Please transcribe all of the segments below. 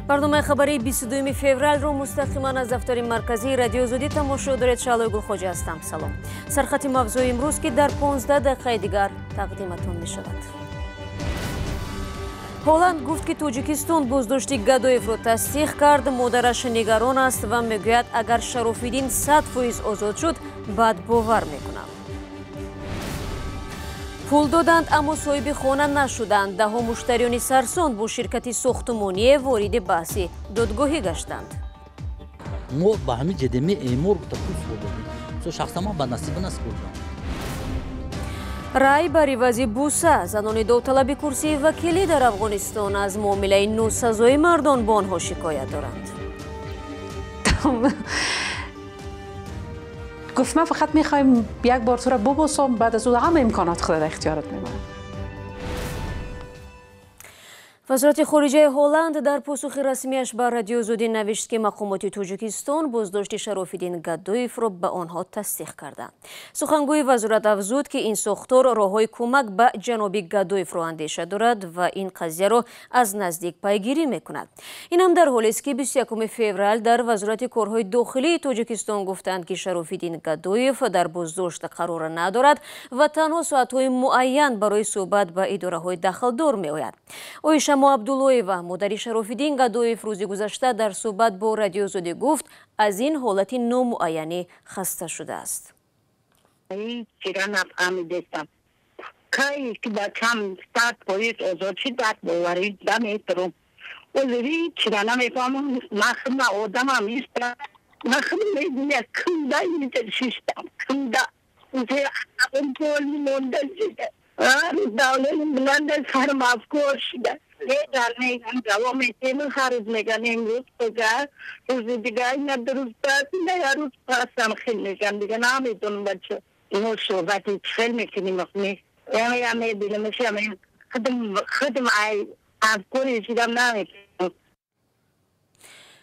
Барномаи хабарии 22 февралро мустақиман аз дафтари марказии Радиои Озодӣ тамошо доред. Шаълои Гулхоҷа ҳастам. Салом. Сархати мавзӯи имрӯз, ки дар 15 дақиқаи дигар тақдиматон мешавад. Ҳолланд гуфт, ки Тоҷикистон боздошти Гадоевро тасдиқ кард. Модараш нигарон аст ва мегӯяд, агар Шарофиддин 100% озод шуд, баъд бовар мекунам. Пул доданд, аммо соҳиби хона нашуданд. Даҳо муштариёни сарсон бо ширкати сохтумоние вориди баҳси додгоҳӣ гаштанд. Мо ба ҳамин ҷадами Эъмор гуфта пул супурдем. Шахсан ман ба Насиба насупурдам. Рай бар ивази буса. Занони довталаби курсии вакилӣ дар Афғонистон аз муомилаи носазои мардон бо онҳо шикоят доранд. گفت من فقط میخوایم یک بار تو را ببوسم، بعد از او همه امکانات خود در اختیارت میمانم. Вазорати хориҷаи Ҳолланд дар посухи расмияш ба Радиои Озодӣ навишт, ки мақомоти Тоҷикистон боздошти Шарофиддин Гадоевро ба онҳо тасдиқ карданд. Сухангӯи вазорат афзуд, ки ин сохтор роҳҳои кӯмак ба ҷаноби Гадоевро андеша дорад ва ин қазияро аз наздик пайгирӣ мекунад. Инам дар ҳолест, ки 21 феврал дар Вазорати корҳои дохилии Тоҷикистон гуфтанд, ки Шарофиддин Гадоев дар боздошт қарор надорад ва танҳо соатҳои муайян барои суҳбат ба идораҳои дахлдор меояд. Оиша Абдуллоева, модари Шарофиддин Гадоев, рӯзи гузашта дар суҳбат бо Радиои Озодӣ гуфт, аз ин ҳолати номуайянӣ хаста шудааст. Чира нафаҳмидестам, кай ки бачам 100% озод шид, баъд боварӣ наметаром. Озири чира намефаҳмам. Ман худма одамам истам, ман худ мегӯя кунда инҷа шиштам, кунда монда шида, давлани баланда сарм афкор шида. Меган, меган, давом метем, ҳар рӯз меган, имрӯз пага, рӯзи дигар на рӯз пас, на я рӯз пасам хел меган, дига намедонам бача. Мо суҳбати хел мекунем, я мебинам, худам ай афкори шидам намекунам.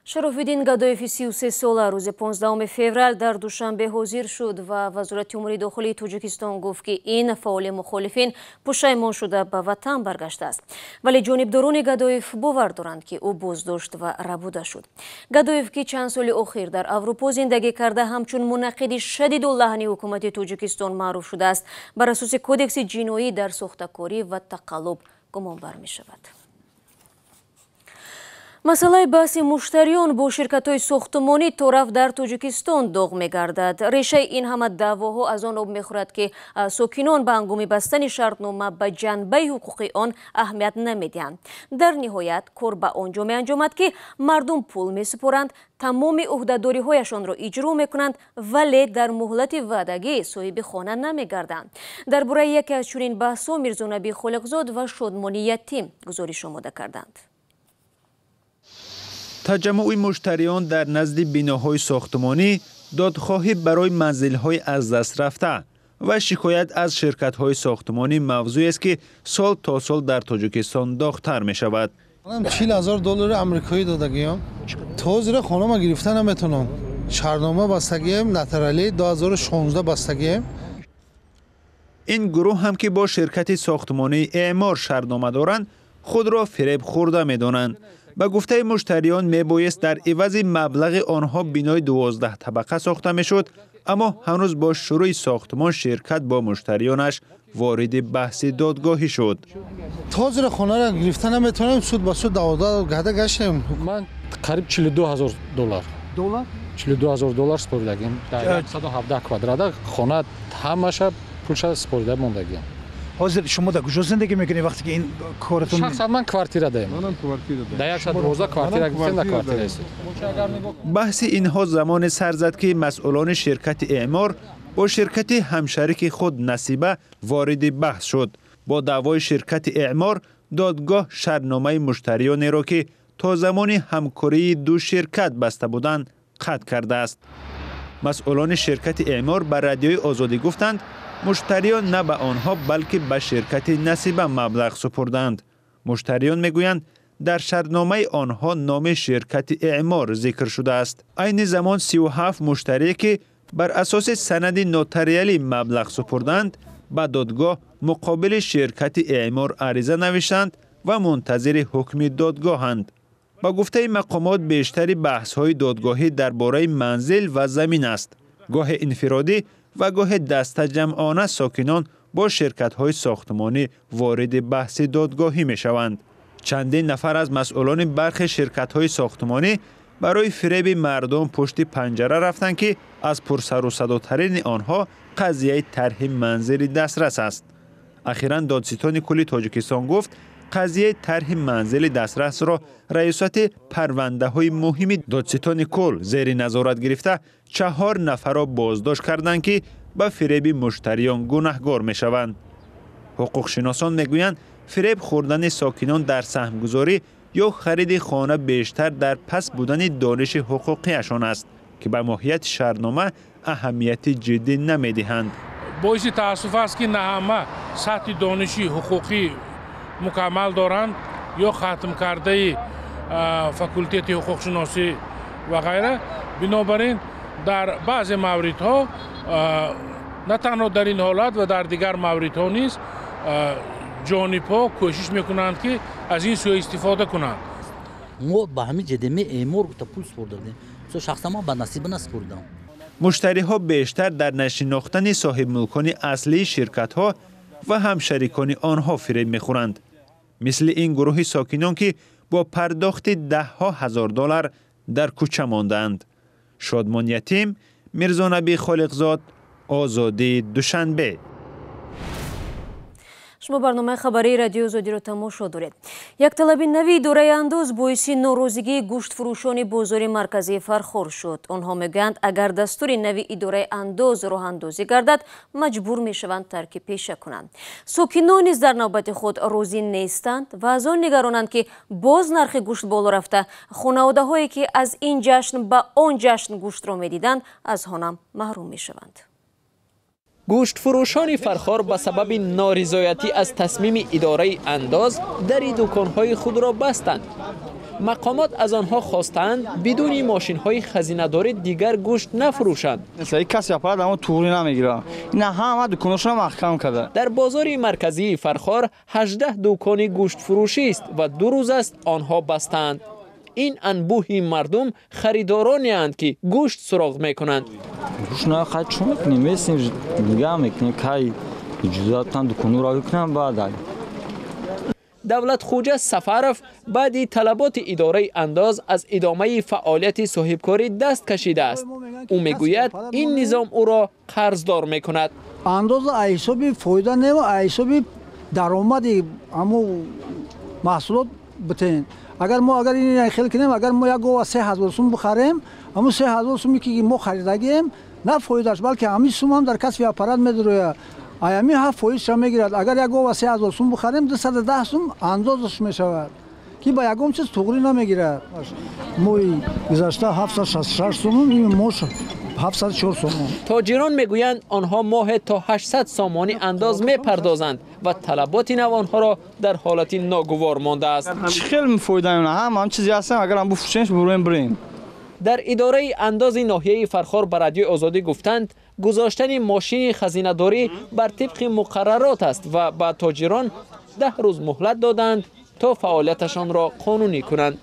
Шарофиддин Гадоеви 33 сола рӯзи 15 феврал дар Душанбе ҳозир шуд ва Вазорати умури дохилии Тоҷикистон гуфт, ки ин фаъоли мухолифин пушаймон шуда ба ватан баргаштааст. Вале ҷонибдорони Гадоев бовар доранд, ки ӯ боздошт ва рабуда шуд. Гадоев, ки чанд соли охир дар Аврупо зиндагӣ карда, ҳамчун мунаққиди шадиду лаҳни ҳукумати Тоҷикистон маъруф шудааст, бар асоси кодекси ҷиноӣ дар сохтакорӣ ва тақаллуб гумонбар мешавад. Масъалаи баҳси муштариён бо ширкатҳои сохтумонӣ торафт дар Тоҷикистон доғ мегардад. Решаи ин ҳама даъвоҳо аз он об мехӯрад, ки сокинон ба ҳангоми бастани шартнома ба ҷанбаи ҳуқуқии он аҳамият намедиҳанд. Дар ниҳоят кор ба он ҷо меанҷомад, ки мардум пул месупоранд, тамоми ӯҳдадориҳояшонро иҷро мекунанд, вале дар муҳлати ваъдагӣ соҳиби хона намегарданд. Дар бораи яке аз чунин баҳсҳо Мирзонаби Холиқзод ва Шодмони Ятим гузориш омода карданд. Таҷаммуи муштариён дар назди биноҳои сохтумонӣ, додхоҳӣ барои манзилҳои аз даст рафта ва шикоят аз ширкатҳои сохтумонӣ мавзӯест, ки сол то сол дар Тоҷикистон доғтар мешавад. 40 ҳазор доллари амрикоӣ додагиём, то зира хонама гирифта наметавонам. Шартнома бастагием, нотариалӣ 2016 бастагием. Ин гурӯҳ ҳам, ки бо ширкати сохтумонии Эъмор шартнома доранд, худро фиреб хӯрда медонанд. Ба гуфтаи муштариён, мебоист дар ивази маблағи онҳо бинои 12 табақа сохта мешуд, аммо ҳанӯз бо шурӯи сохтумон ширкат бо муштариёнаш вориди баҳси додгоҳӣ шуд. То зира хонаро гирифта наметавонем, суд ба суд давода гада гаштем. Ман қариб 42 ҳазор доллар. Доллар? 42 ҳазор доллар супоридагим дар 117 квадрата хона, ҳамаша пулша супорида мондагиам. Ҳозир шумо дар куҷо зиндагӣ мекунед, вақте ки ин коратон? Шахсан ман квартира даем, дар 112 квартира гирифтем, дар квартира истед. Баҳси инҳо замоне сар зад, ки масъулони ширкати Эъмор бо ширкати ҳамшарики худ Насиба вориди баҳс шуд. Бо даъвои ширкати Эъмор додгоҳ шартномаи муштариёнеро, ки то замони ҳамкории ду ширкат баста буданд, қатъ кардааст. Масъулони ширкати Эъмор ба Радиои Озодӣ гуфтанд, муштариён на ба онҳо, балки ба ширкати Насиба маблағ супурданд. Муштариён мегӯянд, дар шартномаи онҳо номи ширкати Эъмор зикр шудааст. Айни замон 37 муштарие, ки бар асоси санади нотариалӣ маблағ супурданд, ба додгоҳ муқобили ширкати Эъмор ариза навиштанд ва мунтазири ҳукми додгоҳанд. Ба гуфтаи мақомот, бештари баҳсҳои додгоҳӣ дар бораи манзил ва замин аст. Гоҳе инфиродӣ ва гоҳе дастаҷамъона сокинон бо ширкатҳои сохтмонӣ вориди баҳси додгоҳӣ мешаванд. Чандин нафар аз масъулони бархе ширкатҳои сохтмонӣ барои фиреби мардум пушти панҷара рафтанд, ки аз пурсарусадотарини онҳо қазияи тарҳи манзили дастрас аст. Ахиран Додситони кулли Тоҷикистон гуфт, қазияи тарҳи манзили дастрасро раёсати парвандаҳои муҳими Додситони кул зери назорат гирифта, 4 нафарро боздошт карданд, ки ба фиреби муштариён гунаҳгор мешаванд. Ҳуқуқшиносон мегӯянд, фиреб хӯрдани сокинон дар саҳмгузорӣ ё хариди хона бештар дар пас будани дониши ҳуқуқияшон аст, ки ба моҳияти шартнома аҳамияти ҷиддӣ намедиҳанд. Боиси таассуф аст, ки на ҳама сатҳи дониши ҳуқуқӣ мукаммал доранд ё хатмкардаи факултети ҳуқуқшиносӣ ва ғайра. Бинобар ин дар баъзе мавридҳо, на танҳо дар ин ҳолат ва дар дигар мавридҳо низ, ҷонибҳо кӯшиш мекунанд, ки аз ин суистифода кунанд. Мо ба ҳамин ҷадиме эъмор гуфта пул супурдем. Шахсан ман ба насиба насупурдам. Муштариҳо бештар дар нашинохтани соҳибмулкони аслии ширкатҳо ва ҳамшарикони онҳо фиреб мехӯранд. Мисли ин гурӯҳи сокинон, ки бо пардохти даҳҳо ҳазор доллар дар кӯча мондаанд. Шодмон Ятим, Мирзонаби Холиқзод, Озодӣ, Душанбе. Шумо барномаи хабарии Радиои Озодиро тамошо доред. Як талаби нави идораи андоз боиси норозигии гӯштфурӯшони бозори марказии Фархор шуд. Онҳо мегӯянд, агар дастури нави идораи андоз роҳандозӣ гардад, маҷбур мешаванд тарки пеша кунанд. Сокинон низ дар навбати худ розӣ нестанд ва аз он нигаронанд, ки боз нархи гӯшт боло рафта, хонаводаҳое ки аз ин ҷашн ба он ҷашн гӯштро медиданд, аз он маҳрум мешаванд. Гӯштфурӯшони Фархор ба сабаби норизоятӣ аз тасмими идораи андоз дари дуконҳои худро бастанд. Мақомот аз онҳо хостанд, бидуни мошинҳои хазинадорӣ дигар гӯшт нафурӯшанд. Касе аппарат амо туғри намегирад. Ина ҳама дуконошро маҳкам карда. Дар бозори марказии Фархор 18 дукони гӯштфурӯшист ва 2 рӯз аст онҳо бастанд. Ин анбӯҳи мардум харидоронеанд, ки гӯшт суроғ мекунанд. Гӯшт на хай чӣ мекунем, месем нигаҳ мекунем, кай иҷозатан дуконуро бикунам баъд. Давлатхӯҷа Сафаров баъди талаботи идораи андоз аз идомаи фаъолияти соҳибкорӣ даст кашидааст. Ӯ мегӯяд, ин низом ӯро қарздор мекунад. Андоз аз ҳисоби фоида не, аз ҳисоби даромади ҳамо маҳсулот битен. Агар мо агар ин хел кунем, агар мо як гова 3000 сум бихарем, ҳамон 3000 суме ки мо харидагием, на фоидааш, балки ҳамин сум ҳам дар касби аппарат медарояд. Ҳамин 7 фоизша мегирад. Агар як гова 3000 сум бихарем, 210 сум андозаш мешавад, ки ба ягон чиз туғрӣ намегирад. Моҳи гузашта 766 сомон, ин моҳ 704 сомон. Тоҷирон мегӯянд, онҳо моҳе то 800 сомонӣ андоз мепардозанд ва талаботи нав онҳоро дар ҳолати ногувор мондааст. Чӣ хел фоида меонад? Ҳама чизе ҳастем, агар ҳам буфурӯшем, бурем бирем. Дар идораи андози ноҳияи Фархор ба Радиои Озодӣ гуфтанд, гузоштани мошини хазинадорӣ бар тибқи муқаррарот аст ва ба тоҷирон 10 рӯз муҳлат доданд, то фаъолияташонро қонунӣ кунанд.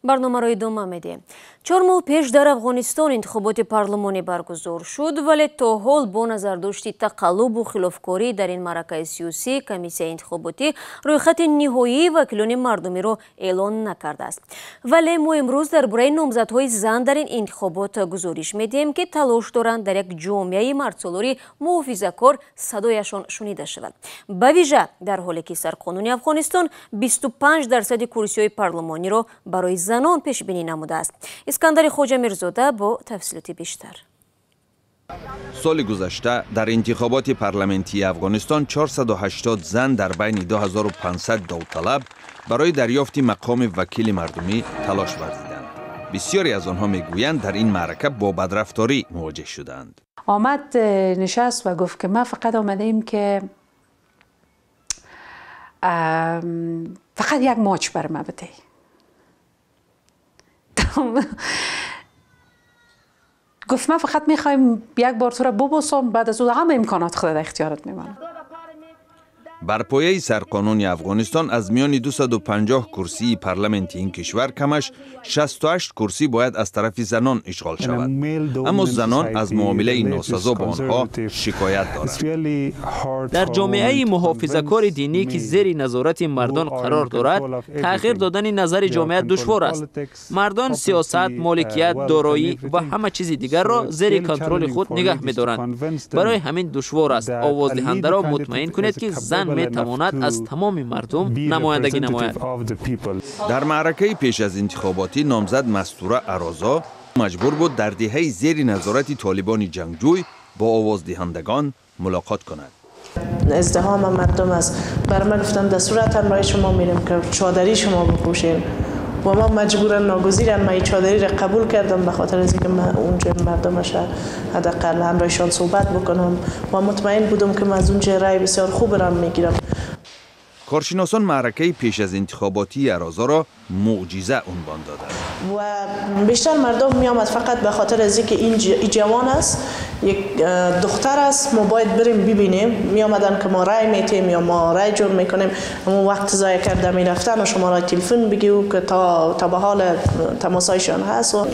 Барномаро идома медиҳем. 4 моҳ пеш дар Афғонистон интихоботи парлумонӣ баргузор шуд, вале то ҳол бо назардошти тақаллубу хилофкорӣ дар ин маъракаи сиёсӣ комиссияи интихоботӣ рӯйхати ниҳоии вакилони мардумиро эълон накардааст. Вале мо имрӯз дар бораи номзадҳои зан дар ин интихобот гузориш медиҳем, ки талош доранд дар як ҷомеаи мардсолори муҳофизакор садояшон шунида шавад. Ба вижа дар ҳоле ки сарқонуни Афғонистон 25% курсиҳои парлумониро барои занон пешбинӣ намудааст. Искандари Хоҷамирзода бо тафсилоти бештар. Соли гузашта дар интихоботи парламентии Афғонистон 480 зан дар байни 2500 довталаб барои дарёфти мақоми вакили мардумӣ талош варзиданд. Бисёре аз онҳо мегӯянд, дар ин маърака бо бадрафторӣ мувоҷеҳ шуданд. Омад, нишаст ва гуфт, ки ма фақат омадаем, ки фақат як моч бар ма бидеҳ. Гуфт, ман фақат мехоҳем як бор туро бубусам, баъд аз ӯ ҳама имконот худро дар ихтиёрат мемонам. Бар пояи сарқонуни Афғонистон аз миёни 250 курсии парламенти ин кишвар камаш 68 курсӣ бояд аз тарафи занон ишғол шавад. Аммо занон аз муомилаи носазо бо онҳо шикоят доранд. Дар ҷомеаи муҳофизакори динӣ ки зери назорати мардон қарор дорад, тағйир додани назари ҷомеа душвор аст. Мардон сиёсат, моликият, дороӣ ва ҳама чизи дигарро зери контроли худ нигаҳ медоранд. Барои ҳамин душвор аст овоздиҳандаро мутмаин кунед ки зан метавонад аз тамоми мардум намояндагӣ намояд. Дар маъракаи пеш аз интихоботӣ номзад Мастура Арозо маҷбур буд дар деҳаи зери назорати толибони ҷангҷӯй бо овоздиҳандагон мулоқот кунад. ازدحام مردم است. بر من گفتن در صورت همراه شما میریم که چادری شما بپوشین و ما مجبورا ناگزیرم من این چادری را قبول کردم به خاطر از اینکه من اونجا مردمش حداقل همراهشان صحبت بکنم و مطمئن بودم که من از اونجا رای بسیار خوب را میگیرم. Коршиносон маъракаи пеш аз интихоботии Арозоро мӯъҷиза унвон доданд. و بیشتر مردم می آمد فقط به خاطر از اینکه این جوان است، یک دختر است، ما باید بریم ببینیم. می آمدن که ما رای میتیم یا ما رای جور میکنیم. اما وقت ضایع کرده می رفتن و شما را تلفن بگیو که تا به حال تماسایشان هست. و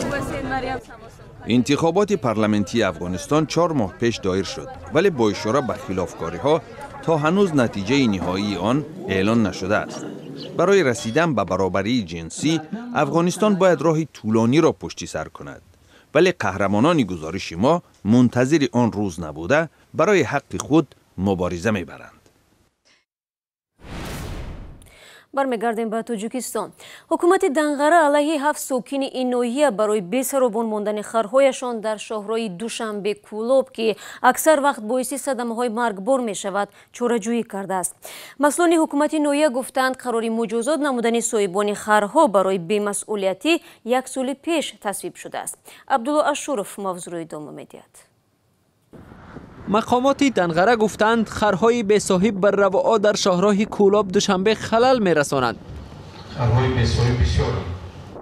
интихоботи парламентии Афғонистон 4 моҳ пеш доир шуд, вале бо ишора ба хилофкориҳо то ҳанӯз натиҷаи ниҳоии он эълон нашудааст. Барои расидан ба баробарии ҷинсӣ Афғонистон бояд роҳи тӯлониро пушти сар кунад, вале қаҳрамонони гузориши мо мунтазири он рӯз набуда барои ҳаққи худ мубориза мебаранд. Бармегардем ба Тоҷикистон. Ҳукумати Данғара алайҳи 7 сокини ин ноҳия барои бесаробон мондани харҳояшон дар шоҳрои Душанбе Кӯлоб, ки аксар вақт боиси садамаҳои маргбор мешавад, чораҷӯӣ кардааст. Масъулони ҳукумати ноҳия гуфтанд, қарори муҷозот намудани соҳибони харҳо барои бемасъулиятӣ як соли пеш тасвиб шудааст. Абдулло Ашуров мавзӯъро идома медиҳад. Мақомоти Данғара гуфтанд, харҳои бесоҳиб бар равоа дар шоҳроҳи Кӯлоб Душанбе халал мерасонанд.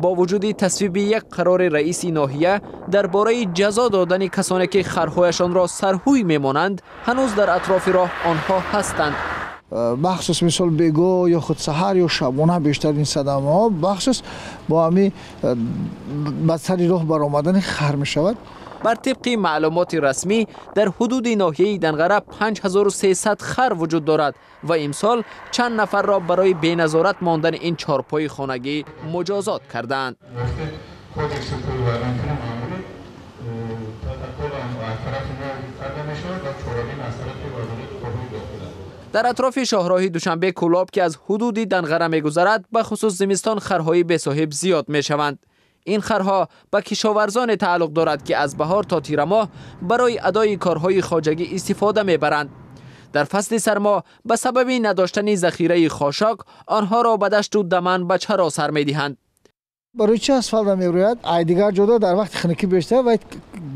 Бо вуҷуди тасвиби як қарори раиси ноҳия дар бораи ҷазо додани касоне ки харҳояшонро сарҳӯй мемонанд, ҳанӯз дар атрофи роҳ онҳо ҳастанд. Махсус мисол бего ё худ саҳар ё шабона бештар ин садамаҳо махсус бо ҳамин ба сари роҳ баромадани хар мешавад. Бар тибқи маълумоти расмӣ дар ҳудуди ноҳияи Данғара 5300 хар вуҷуд дорад ва имсол чанд нафарро барои беназорат мондани ин чорпои хонагӣ муҷозот кардаанд. Дар атрофи шоҳроҳи Душанбе Кӯлоб, ки аз ҳудуди Данғара мегузарад, ба хусус зимистон харҳои бесоҳиб зиёд мешаванд. Ин харҳо ба кишоварзоне тааллуқ дорад, ки аз баҳор то тирамоҳ барои адои корҳои хоҷагӣ истифода мебаранд. Дар фасли сармо ба сабаби надоштани захираи хошок онҳоро ба дашту даман ба чаро сар медиҳанд. Барои чи асфалт мерояд? Ай дигар ҷода дар вақти хунукӣ бештар ва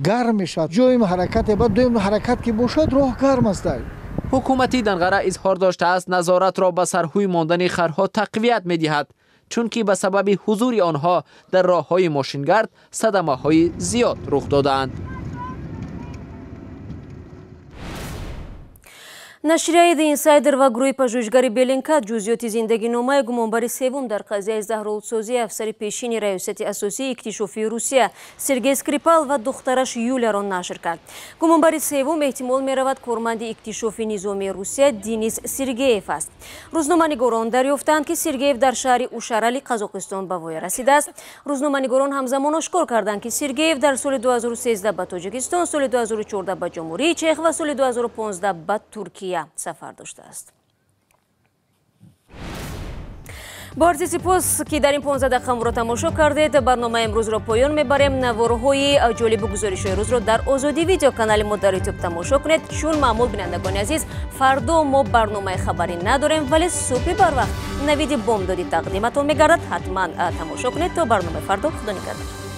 гарм мешавад. Ҷоим ҳаракате баъд дуюм ҳаракат ки бошад, роҳ гарм аст. Ҳукумати Данғара изҳор доштааст, назоратро ба сарҳӯй мондани харҳо тақвият медиҳад, чунки ба сабаби ҳузури онҳо дар роҳҳои мошингард садамаҳои зиёд рух додаанд. Нашрияи The Insider ва гурӯҳи пажӯҳишгари Беллингкат ҷузъиёти зиндагиномаи гумонбари севум дар қазияи заҳролудсозии афсари пешини раёсати асосии иктишофии Русия Сергей Скрипал ва духтараш Юлияро нашр кард. Гумонбари севум эҳтимол меравад корманди иктишофи низомии Русия Денис Сергеев аст. Рӯзноманигорон дарёфтанд, ки Сергеев дар шаҳри Ушарали Қазоқистон ба воя расидааст. Рӯзноманигорон ҳамзамон ошкор карданд, ки Сергеев дар соли 2013 ба Тоҷикистон, соли 2014 ба Ҷумҳурии Чех ва соли 2015 ба Туркия сафар доштааст. Бо арзи сипос, ки дар ин 15 дақиқа моро тамошо кардед, барномаи имрӯзро поён мебарем. Наворҳои ҷолибу гузоришҳои рӯзро дар Озодӣ видео канали мо дар Ютуб тамошо кунед. Чун маъмул, бинандагони азиз, фардо мо барномаи хабарӣ надорем, вале субҳи барвақт навиди бомдодӣ тақдиматон мегардад. Ҳатман тамошо кунед. То барномаи фардо, худо нигаҳдор.